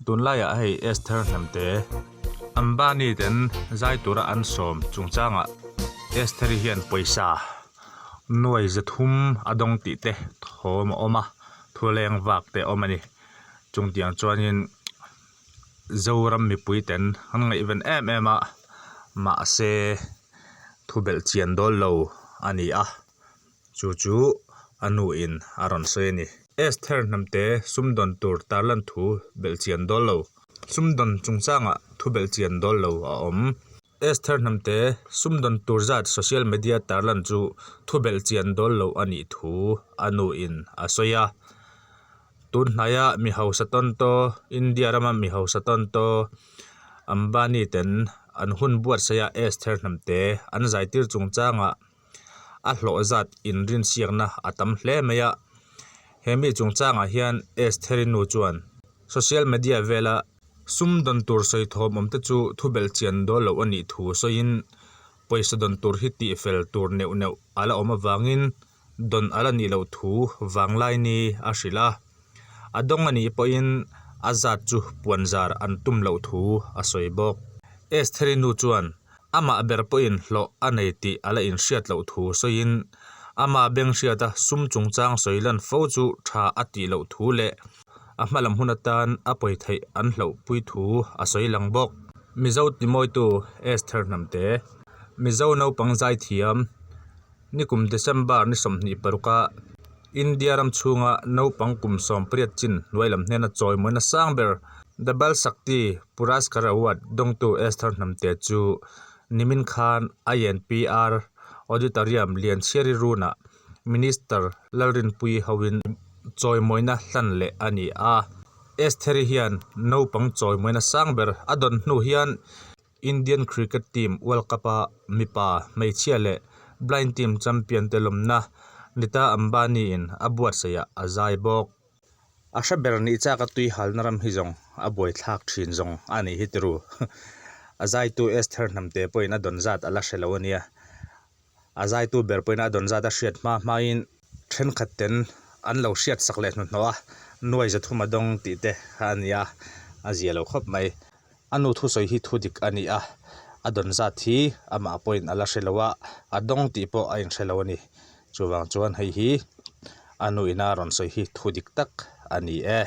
Tunlaiah hei Esther Hnamte Ambani ten zai tura an sawm chungchangah Estheri hian pawisa nuai 300 a dawng tih te thawm a awm a, thu leng vak te a awm a ni. Chungtiang chuanin Zoram mipui ten an ngaihven em em a, mahse thu belh chian dawl lo a ni a. Chu chu a nu in a rawn sawi a ni. Esther hnamte sumdawn tur tarlan thu belhchian dawl lo. Sumdawn chungchangah thu belhchian dawl lo a awm. Esther hnamte sumdawn tur zat social media tarlan chu thu belhchian dawl lo a nih thu a nu in a sawi a. Tun hnaia mi hausa tawn taw, India rama mi hausa tawn taw Ambani ten an hun buatsaih a Esther hnamte an zaitir chungchangah a hlawh zat inrinsiakna a tam hle mai a. He mi chungchangah hian Estheri nu chuan social media vela sum dawn tur sawi thawm awm te chu thu belh chian dawl loh a nih thu sawiin pawisa dawn tur hi tih fel tur neuh neuh a la awm avangin dawn a la nih loh thu vanglai ni a hrilh a. A dawng a nih pawhin a zat chu puanzar an tum loh thu a sawi bawk. Estheri nu chuan Amah ber pawhin hlawh a nei tih a la inhriat loh thu sawiin, amah beng hriata sum chungchang sawi lan fo chu tha a tih loh thu leh a hmalam hun atan a pawi theih an hlauhpui thu a sawi lang bawk. Mizo timawitu Esther Hnamte, Mizo naupang zaithiam, Nikum December ni 26 a India ram chhunga naupang kum 18 chin hnuai lam hnena chawimawina sang ber The Bal Shakti Puraskar Award dawngtu Esther Hnamte chu nimin khan INPR Auditorium Lianchhiari Runah Minister Lalrinpuii hoin chawimawina hlan leh a ni a. Estheri hian naupang chawimawina sang ber a dawn hnu hian Indian Cricket Team World Cup-a mipa, hmeichhia leh blind team champion te lawmna Nita Ambani-in a buatsaihah a zai bawk. A hre ber nih chak a tui halna ram hi zawng a buaithlak thin zawng a nih hi tiru. A zaitu Esther Hnamte pawhin a dawn zat a la hre lo a nia. A zaitu ber pawhin a dawn zat a hriat hma hmain thenkhat ten an lo hriat sak leh hnuhnawh a, nuai 300 a dawng tih te a ni a, a zia lo khawp mai. A nu thusawi hi thu dik a ni a, a dawn zat hi amah pawhin a la hre lo a, a dawng tih pawh a inhre lo a ni. Chuvang chuan hei hi a nu ina rawn sawi hi thu dik tak a ni e.